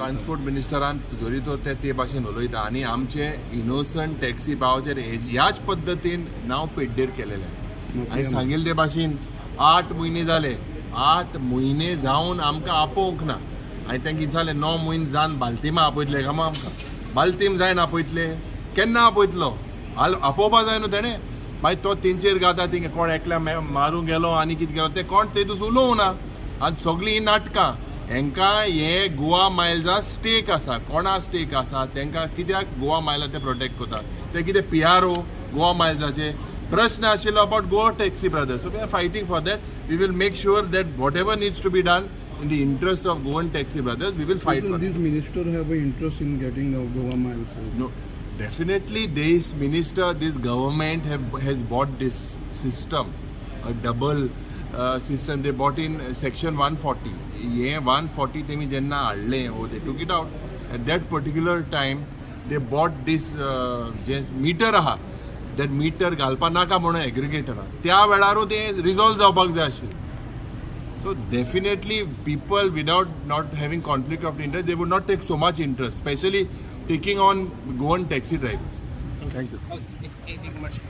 Transport मिनिस्टरान जरी तर ते ते भाशेन उलयता आनी आमचे इनोसंट टॅक्सी भावाचेर ह्याच पद्दतीन नांव पेड्डेर केलेलें. आनी सांगिल्ले ते भाशेन 8 म्हयने जाले, 8 म्हयने जावन आमकां आपोवंक ना. आनी तांकां कितें जालें, 9 म्हयने जावन बालतीमा आपयतले काय आमकां? बालतीम जायन आपयतले? केन्ना आपयतलो? आपोवपा जाय न्हू तेणें. मागीर तो तेंचेर गाता, थिंगा कोण एकल्या मारूंक गेलो आनी कितें गेलो, ते कोण ते दुसरो उलोवंक ना. आनी सगळीं ही नाटकां. हेंकां हे गोवा मायल्सा स्टेक आसा, कोणा स्टेक आसा? तांकां कित्याक गोवा मायला ते प्रोटेक्ट करता? ते कितें पीआरओ गोवा मायल्साचे? प्रश्न आशिल्लो about Goa taxi brothers, so we are fighting for that. We will make sure that whatever needs to be done in the interest of Goan taxi brothers, we will fight So for. this minister have an interest in getting the Goa Miles. No, definitely this minister, this government have has bought this system, a double system. They bought in section 140. हे 140 तेमी जेन्ना हाडलें, oh, they took it out at that particular time. They bought this J meter आहा, that meter घालपा नाका म्हणून एग्रिगेटराक त्या वेळारूच ते रिजॉल्व जावपाक जाय आशिल्लें. So definitely people without not having conflict of interest, they would not take so much interest, especially taking on Goan taxi drivers. Thank you. Okay, एक एक मिनिट.